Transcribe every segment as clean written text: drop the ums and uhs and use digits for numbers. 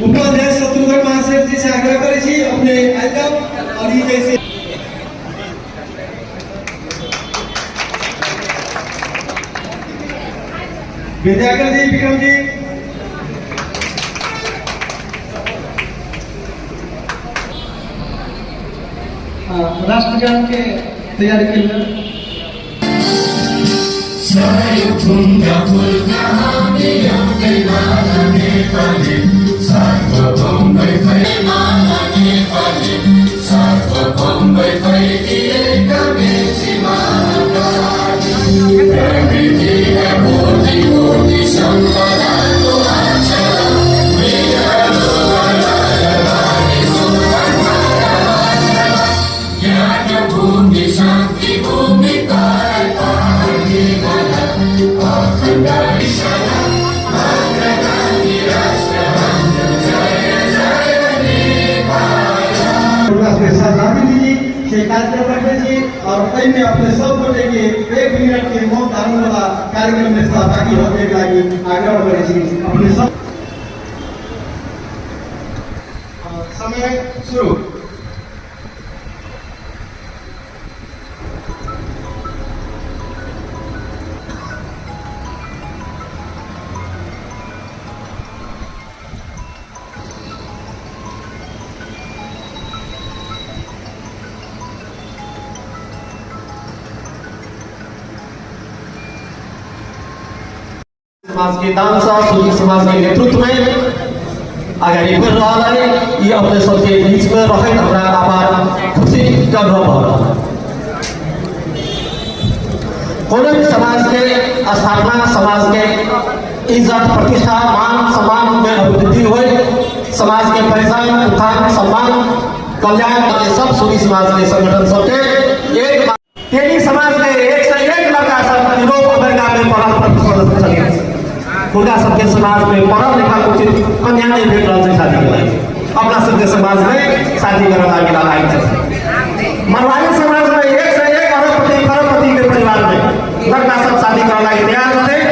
उपाध्यक्ष शत्रुघ्न महासेठ जी से आग्रह करै छी अपने आबि जाउ और ई जैसे विद्याकर जी, विक्रम जी, राष्ट्रगान के तैयारी के लिए। श्रद्धांजलि जी से कार्यक्रम रखने छी और एहिमे अपने सब गोटे के 1 मिनट के मौन धारण वाला कार्यक्रम में सहभागी होने के लागि आग्रह करै छी। अपने सब समय शुरू। समाज के नाम से सूरी समाज के नेतृत्व में अगाडि बढ़ रहा है। ये अपने सबके बीच में रहते हमरा अपार खुशी के अनुभव हो रहा है। कोनो भी समाज के स्थापना, समाज के इज्जत प्रतिष्ठा मान सम्मान में अभिवृद्धि हो, समाज के पहचान उत्थान सम्मान कल्याण के सब सूरी समाज के संगठन सबके एक तेली समाज के एक से एक लड़का सब यूरोप अमेरिका में पढ़ल प्रोफेसर छथिन। हुनका सबके समाज में पढ़ल लिखल उचित कन्या नहीं भेट रहल छै शादी के लागि। अपना सबके समाज में शादी करऽ लागि लायक छै। मारवाड़ी समाज में एक से एक अरबपति खरबपति के परिवार में लड़का सब शादी करऽ लागि तैयार छथिन,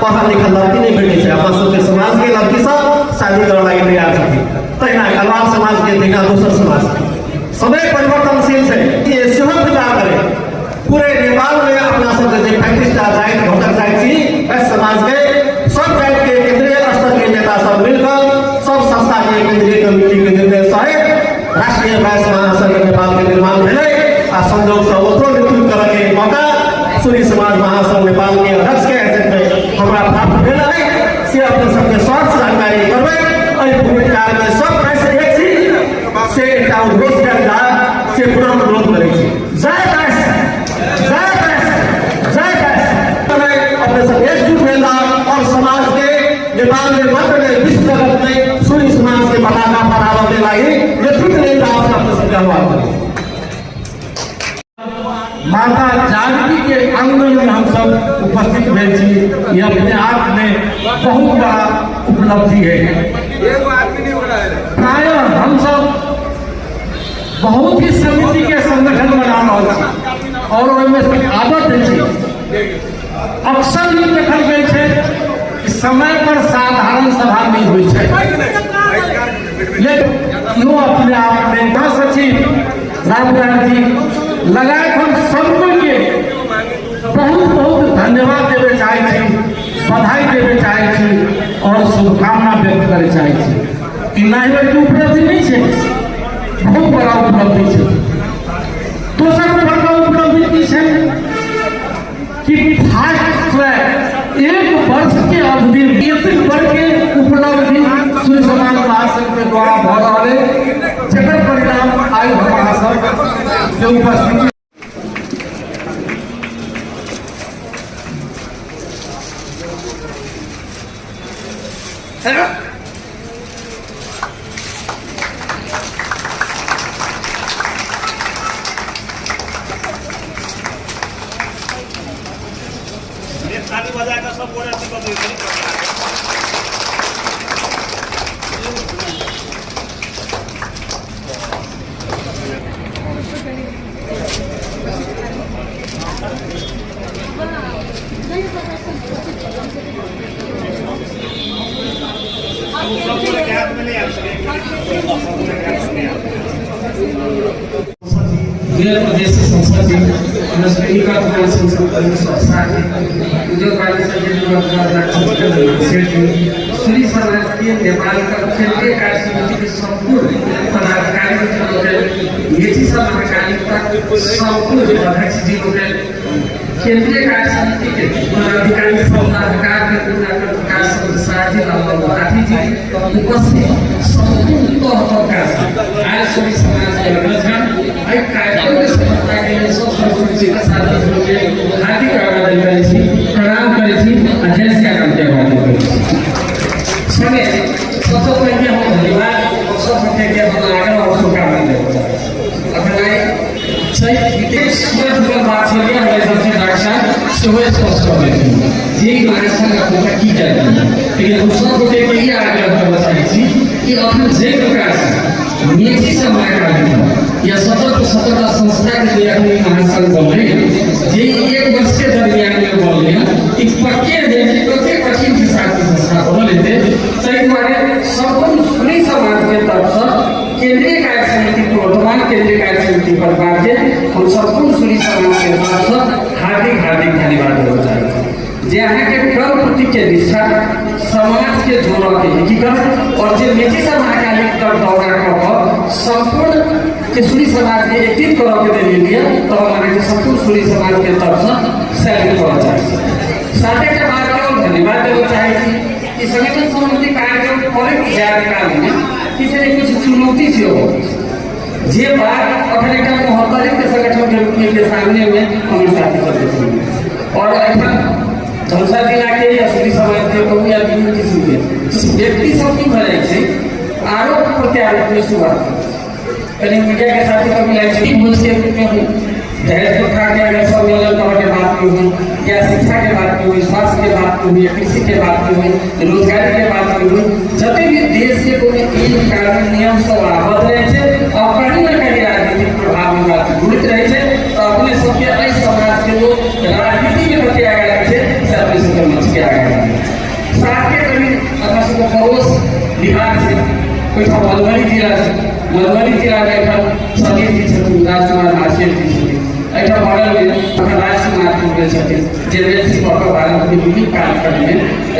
पढ़ल लिखल लड़की नहीं भेटै छै। अपना सबके समाज के लड़की सब शादी करऽ लागि तैयार छथिन। तहिना कलवार समाज के, तहिना दोसर समाज के। समय परिवर्तनशील छै, ये सेहो विचार करे। पूरे नेपाल में अपना सबके जे 35 टा जाति घटक जाति छी, एहि समाज के सब जाति के केंद्रीय स्तर के नेता सब मिलकर सब संस्था के केंद्रीय कमिटी के निर्णय सहित राष्ट्रीय वैश्य महासंघ नेपाल के निर्माण भेलै आ संजोग से ओकरो नेतृत्व करऽ के मौका सूरी समाज महासंघ नेपाल के अध्यक्ष के हैसियत में हमरा प्राप्त भेल है। से अपने सबके स्वास्थ्य जानकारी करबै। एहि भूमिका में सब वैश्य एक छी से एकटा उद्घोष कयल जाय से पुनः अनुरोध करै छी। जय वैश्य, जय वैश्य, जय वैश्य। अपने सब एकजुट भेल और समाज के नेपाल में मात्र नहीं विश्व जगत में सूरी समाज के पताका फहराबऽ के लागि नेतृत्व लेल अपने सबके आह्वान करै छी। माता जानकी के आंगन में हम सब उपस्थित भेल छी, ये अपने आप में बहुत बड़ा उपलब्धि है। प्रायः हम सब बहुत ही समिति के संगठन बना रहल छी और ओहिमे आदत अछि। अक्सर ई देखल गेल छै कि समय पर साधारण सभा नहीं होइ छै, लेकिन इहो अपने आप में महासचिव रामलाल जी लगायत हम सबको के बहुत बहुत धन्यवाद देवे चाहे छी, बधाई देवे चाहे छी और शुभकामना व्यक्त करे चाहे छी। ई नहि उपलब्धि नहीं छै, बहुत बड़ा उपलब्धि छै। दोसर बड़का उपलब्धि की छै कि फास्ट ट्रैक 1 वर्ष के अवधि में एतेक बड़के उपलब्धि सूर्य समाज महासंघ के द्वारा भऽ रहल है, जकर परिणाम आइ हम अहाँ सब के उपस्थिति। ताली बजा कऽ सब गोरे अथी कऽ दियौ। सब गोटे के हाथ में नहीं आबि सकै, सब गोटे के हाथ में नहीं आबि। प्रदेश संसद सूरी समाज के नेपाल का केंद्रीय कार्य समिति के संपूर्ण पदाधिकारी मेची महाकालिकता संपूर्ण अध्यक्ष जी लोग, केंद्रीय कार्य समिति के पदाधिकारी पदाधिकार के प्रकाश जी, लाल जी उपस्थित संपूर्ण तह तहका से आयल सूरी समाज के अग्रजगण, एहि कार्यक्रम के सफलता के लेल सब संस्कृति के साथी सबके हार्दिक अभिवादन करै छी, प्रणाम करै छी आ जय सिया राम के अभिवादन करै छी। संगे सबसँ पहिने हम धन्यवाद सब गोटे के हम आग्रह और शुभकामना देबऽ चाहै छी। अखन आइ छै सुबह जुड़ल बात छलियै, हमरा सबसे डॉक्टर साहब सेहो स्पष्ट कऽ देलखिन जे ई महासंघ अपना की जाइत, लेकिन हम सब गोटे के ई आग्रह करऽ चाहै छी कि अखन जे प्रकार से मेची सब महाकालिका या 77 संस्था के जे अखन ई महासंघ बनलै, जे एक वर्ष के दरमियान में बनलै, ई पक्के है कि कते कठिन के साथ ई संस्था बनल हेतै। ताहि दुआरे सम्पूर्ण सुनी समाज के तरफसँ केंद्रीय कार्य समिति, वर्तमान केंद्रीय कार्य समिति परिवार के हम सम्पूर्ण सुनी समाज के तरफसँ हार्दिक हार्दिक धन्यवाद देबऽ चाहै छी, जे अहाँके कर्म प्रति के निष्ठा समाज के जोड़ऽ के एकीकरण और जे मेची सब महाकालिक तक दौरा कऽ कऽ सम्पूर्ण के सूरी समाज के एकत्रित करऽ के लेल लिए, तऽ हम अहाँके सम्पूर्ण सूरी समाज के तरफसँ सैल्यूट करऽ चाहै छी। साथे के बाद केवल धन्यवाद देबऽ चाहै छी कि संगठन सम्बन्धी कार्यक्रम करैत जाय कालमे किछु ने किछु चुनौती सेहो, जे बात अखन एकटा महोत्तरी के संगठन के रूप में के सामने में हमर साथी सब देखलियै और एखन धनुषा जिला के या सूरी समाज के कहू या विभिन्न किस्म के किछु व्यक्ति सब की भऽ जाइ छै, आरोप प्रत्यारोप में शुरुआत कनि मीडिया के साथी सब मिलाइ छै। भोज के रूप में हुई, दहेज प्रथा के अगर सम्मेलन करऽ के बात की हुई, या शिक्षा के बात की हुई, स्वास्थ्य के बात की हुई, या कृषि के बात की हुई, रोजगारी के बात की हुई, जते भी देश के कोनो एक कानून नियम सब आबत रहै छै और कहीं ना कहीं राजनीतिक प्रभाव में बात जुड़ित रहै छै, तऽ अपने सबके एहि समाज के लोग राजनीति में कते आगा रहै छै से अपने सबके मंच के आगा रहै छै। साथ के कभी अपना सबके पड़ोस बिहार छै, ओहिठाम मधुबनी जिला छै, मधुबनी जिलामे एखन समीर जी छथिन, राजकुमार माछेल जी छथिन, एहिठाम बगलमे एखन राजकुमार दुबे छथिन, जे व्यक्ति कऽ कऽ भारतके विभिन्न कार्यक्रममे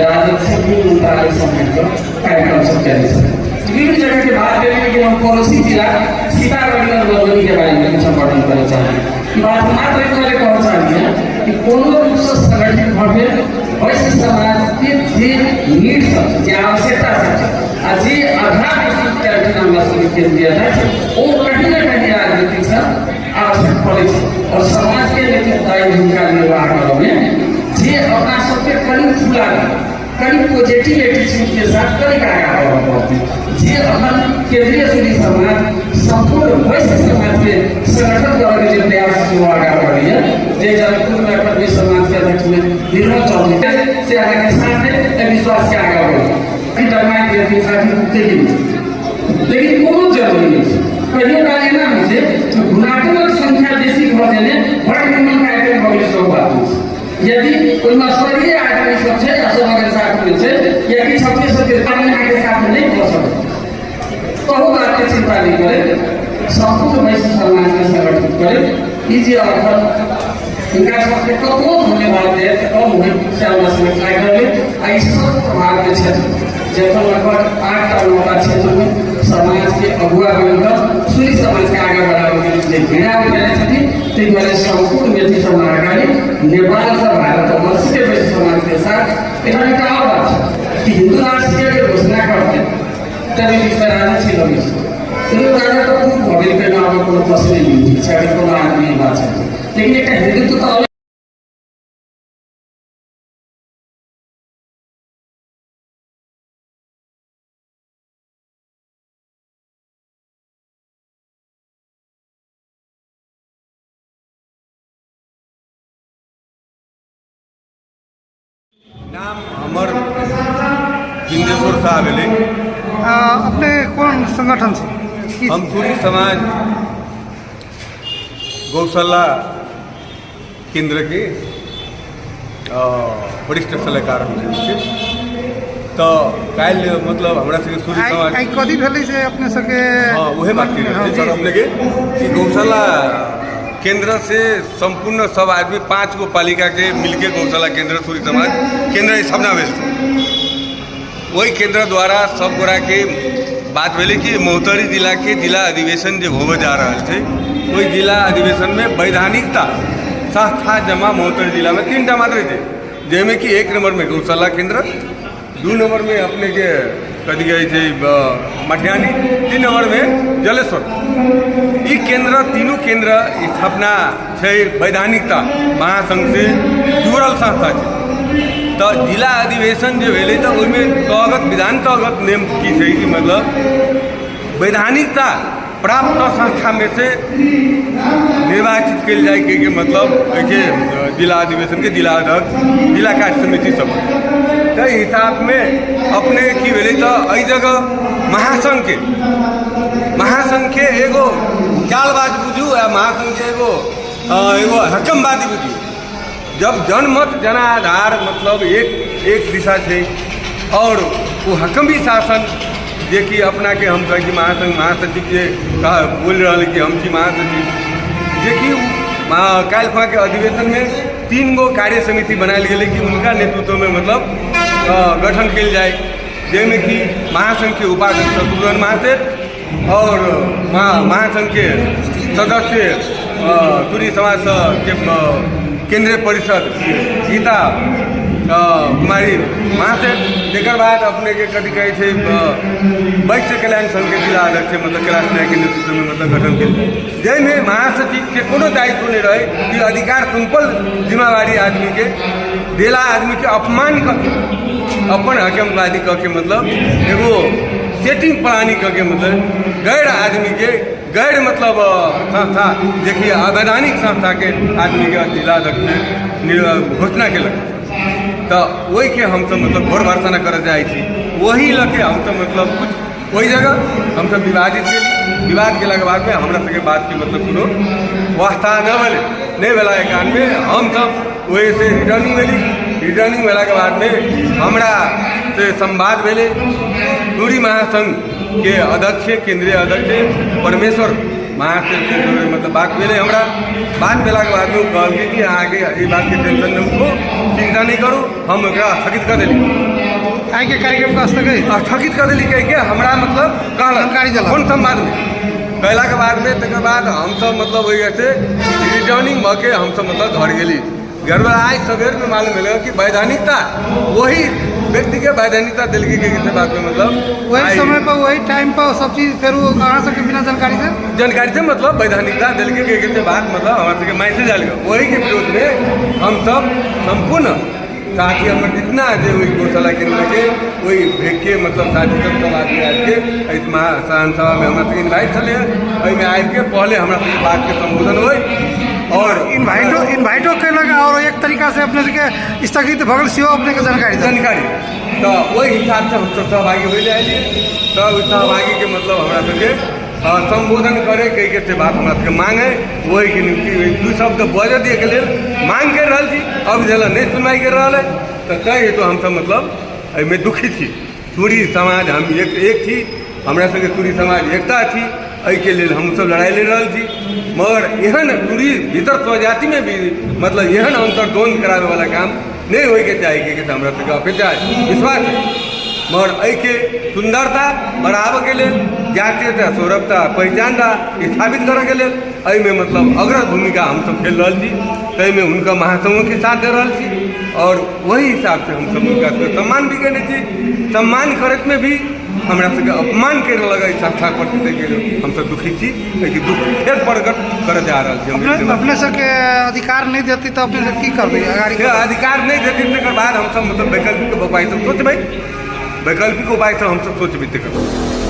राजद से विभिन्न मंत्रालय सब मिलकर कार्यक्रम सब कयने छथिन। विभिन्न जगह के बात करें, लेकिन हम पड़ोसी जिला सीतामढ़ी और मधुबनी के बारे में कुछ वर्णन करना चाहेंगे। ई बात मात्र एहि दुआरे कहऽ चाहलियै कि कोनो रूपसँ संगठित भऽ के वैश्य समाज के जे नीड सब छै, जे आवश्यकता सब छै आ जे आधार प्रस्तुत करथिन हमरा सबके केंद्रीय अध्यक्ष, ओ कहीं ना कहीं राजनीतिक से आवश्यक पड़ै छै और समाज के नेतृत्वदायी भूमिका निर्वाह करऽ में जे अपना सबके कनि खुला, कनि पॉजिटिव एटीट्यूड के साथ कनि आगा बढ़ऽ पड़तै। जे अखन केंद्रीय सूरी समाज संपूर्ण वैश्य समाज के संगठन करऽ के जे प्रयास सेहो आगा बढ़ैया, जे जनकपुर में अखन वैश्य समाज के अध्यक्ष में निर्मल चौधरी से अहाँके साथ है, एहि विश्वास के आगा बढ़ू। डरमाइ देथिन साथी उठते ही नहि, लेकिन कोनो जरूरी नहि छै। कहियो काल एना होइ छै कि गुणात्मक संख्या बेसी भऽ गेलै बड़ निमन कार्यक्रम भऽ गेलै, सेहो बात नहि छै। यदि ओहिमे स्तरीय आदमी सब छै आ सब अगर साथमे छै या किछु अपने सबके अहाँके साथ नहि भऽ सकै, तहु बातके चिन्ता नहि करै, सम्पूर्ण वैश्य समाजके संगठित करै। ई जे अखन हिनका सबके कतबो धन्यवाद दे तऽ कम होइ से हमरा सबके लागि रहल आ ई सब प्रभावके क्षेत्र जखन लगभग 8टा 9टा क्षेत्रमे समाजके अगुआ बनिकऽ सूरी समाजके आगाँ बढ़ाबैके लेल जे बीड़ा उठेने छथिन, ताहि दुआरे सम्पूर्ण मेची समाजकारी नेपालसँ भारत वर्षके वैश्य समाजके साथ एखन एकटा आओर बात छै कि हिन्दू राष्ट्रके अगर घोषणा करतै तब ई बीचमे राजा छै लगै छै, हिन्दू राजा तऽ पूर्ण भऽ गेल, केना आब कोनो प्रश्न नहि उठै छै अगर कोनो आदमी ई बात छै, लेकिन एकटा हिन्दुत्व तऽ नाम हमर बिंदेश्वर शाह भेलै। अपने कोन संगठन से? हम सूरी समाज गौशाला केंद्र के वरिष्ठ सलाहकार हम छी। तऽ काल्हि मतलब हमरा सबके सूर्य समाज आइ कथी भेलै से अपने सबके? हाँ, उहे बात कहि रहल छी सर अपने के कि गौशाला केंद्र से संपूर्ण सब आदमी 5 गो पालिका के मिलके गौशाला केंद्र सूर्य समाज केंद्र स्थापना भेल छै। ओहि केंद्र द्वारा सब गोरा के बात भेलै कि महोत्तरी जिला के जिला अधिवेशन जे होबे जा रहल छै, ओहि जिला अधिवेशन में वैधानिकता संस्था जमा महोत्तरी जिला में 3टा मात्र छै, जाहिमे कि 1 नंबर में गौशाला केंद्र, 2 नंबर में अपने के कथी कहै छै मटिहानी, 3 नंबर में जलेश्वर। ई केंद्र तीनू केंद्र स्थापना छै वैधानिकता महासंघ से जुड़ल संस्था छै। तऽ जिला अधिवेशन जे भेलै तऽ ओहिमे तहगत विधान तहगत नियम की छै कि मतलब वैधानिकता प्राप्त संस्था में से निर्वाचित कयल जाय के मतलब एहिके जिला अधिवेशन के जिला अध्यक्ष जिला कार्य समिति सब ताहि हिसाब में अपने की भेलै तऽ एहि जगह महासंघ के एगो चालबाज बुझू आ महासंघ के एगो एगो हकमबादी बुझू। जब जनमत जनाधार मतलब एक एक दिशा छै और वो हकमी शासन जे कि अपना के हम कहै छी महासंघ महासचिव जे कह बोलि रहल कि हम छी महासचिव, जे कि काल्हि खुआ के अधिवेशन में 3 गो कार्य समिति बनायल गेलै कि उनका नेतृत्व में मतलब गठन कयल जाय, जाहिमे कि महासंघ के उपाध्यक्ष शत्रुघ्न महासेठ और महासंघ के सदस्य तुरी समाज के केंद्रीय परिषद गीता कुमारी महासेठ, तकर बाद अपने के कथी कहै छै वैश्य कल्याण संघ के जिला अध्यक्ष मतलब कैलाश नायक के नेतृत्व में मतलब गठन कयल, जाहिमे महासचिव के कोनो दायित्व नहि रहै कि अधिकार सौंपल जिम्मेवारी आदमी के देला आदमी के अपमान कऽ के अपन हकमबादी कऽ के मतलब एगो सेटिंग प्लानिंग कऽ के मतलब गैर आदमी के गैर मतलब संस्था जेकि अवैधानिक संस्था के आदमी के जिला अध्यक्ष घोषणा केलक। तऽ ओहिके हमसब मतलब घोर भर्सना करऽ चाहै छी। ओही लऽ के हमसब मतलब कुछ ओहि जगह हमसब विवादित भेली। विवाद केलाके बादमे हमरा सबके बातके मतलब कोनो वास्ता नहि भेलै। नहि भेलाके कारणमे हमसब ओहिसँ रिटर्निंग भेली। रिटर्निंग भेलाके बादमे हमरा से संवाद भेलै टूरी महासंघ के अध्यक्ष केंद्रीय अध्यक्ष परमेश्वर महासंघ के मतलब बात भेलै। हमरा बात भेलाके बादमे ओ कहलकै कि अहाँके एहि बातके टेंशन नहि उठबू, चिंता नहि करू, हम एकरा स्थगित कऽ देली। आइके कार्यक्रम के स्थगित स्थगित कऽ देली कहिके हमरा मतलब कहलक जानकारी देलक। कोन संवादमे कहलाके बादमे तकर बाद हमसब मतलब ओहिसँ रिटर्निंग भऽ के हमसब मतलब घर गेली। घरमे आइ सवेरमे मालूम भेलै कि वैधानिकता वही व्यक्तिके वैधानिकता देलकै के से बातमे मतलब वही समय पर वही टाइम पर सब चीज फेर अहाँ सबके बिना जानकारी से जानकारी से मतलब वैधानिकता देलकै के से बात मतलब हमरा सबके मैसेज आयल। वही के विरोधमे हमसब सम्पूर्ण साथी हमर जितना जे ओहि गौशाला केंद्र के ओहि भेग के मतलब साथी सब सब आदमी आबिके एहि महासभामे हमरा सबके इन्वाइट छलै। एहिमे आबिके पहले हमरा सबके बातके संबोधन होइ और इन्वाइटो केलक और एक तरीका से अपने सबके स्थगित भऽ गेल सेहो अपने के जानकारी जानकारी तऽ ओहि हिसाबसँ हमसब सहभागी होइ लए एलियै। तऽ ओहि सहभागीके मतलब हमरा सबके संबोधन करे के से बात हमरा सबके मांग है। ओहिके नियुक्ति दू शब्द बजऽ दियके लेल मांग करि रहल छी। अब जे नहि सुनवाई करि रहल है तऽ ताहि हेतु हमसब मतलब एहिमे दुखी छी। सूरी समाज हम एक एक छी, हमरा सबके सूरी समाज एकता छी, एहिके लेल हमसब लड़ाइ लड़ि रहल छी। मगर एहन सूरी भीतर स्वजातिमे भी मतलब एहन अंतर्द्वंद कराबैवला काम नहि होइके चाही कि हमरा सबके अपेक्षा है, विश्वास है। मगर एहिके सुन्दरता बढ़ाबऽके लेल जातीयता सौरभता पहचानता स्थापित करऽके लेल एहिमे मतलब अग्रज भूमिका हमसब खेल रहल छी। ताहिमे हुनका महासंघोके साथ दे रहल छी और वही हिसाबसँ हमसब हुनका सबके सम्मान भी केने छी। सम्मान करैतमे भी हमरा सबके अपमान करि रहल एहि संस्था प्रति ताहिके लेल हमसब दुखी छी। एहिके दुख फेर प्रकट करऽ जा रहल छी। अपने सबके अधिकार नहि देती तऽ अपने सब की करबै? अधिकार नहि देती तकर बाद हमसब मतलब वैकल्पिक उपाय सब सोचबै, वैकल्पिक उपाय सब हमसब सोचबै तकर बाद।